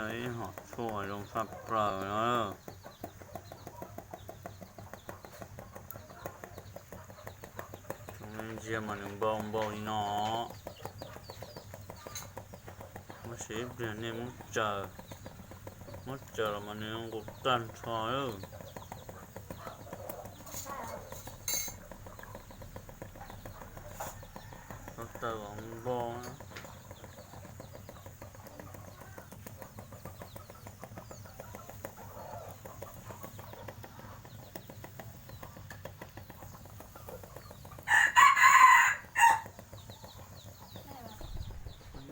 Ib hom tshuaj zoo tshaj plaws na. Tsoom ntsia mas nws npau npau li no. Muab sim ib pliag nej muab tsaws, muab tsaws los mas nws nqus tag nrho lawm. Tau taws kom npau.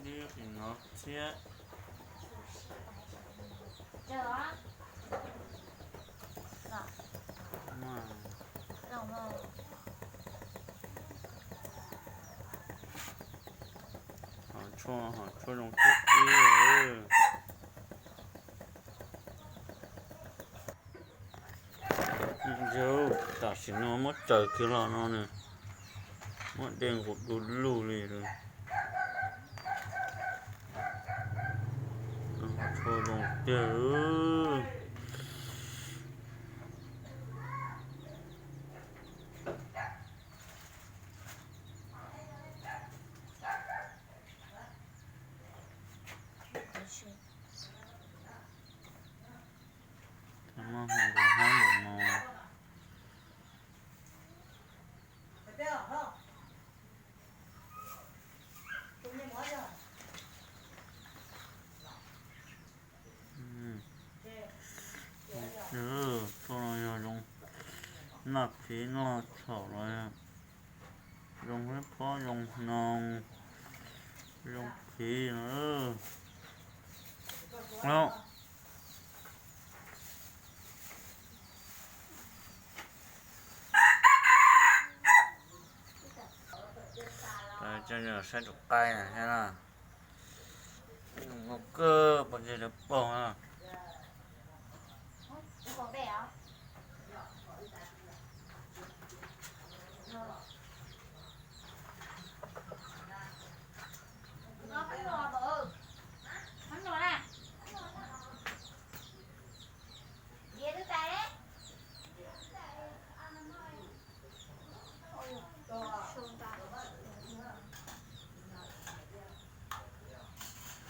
Dib qis no thiab. Hom tshuaj, hom tshuaj zoo tib ib. Yog tam sim no muab tsaws kiag los no nws muab dej nqus du lug li. Hom tshuaj zoo tiag. Muaj hov nkaus hab npaum no. Tshuaj no yog zoo noj phiv noj txhaum los zoo hlwb phob zoo hnoos, zoo phiv no. Saib tus qaib thiab na, zoo nkauj kawg pov tseg lawv paug na.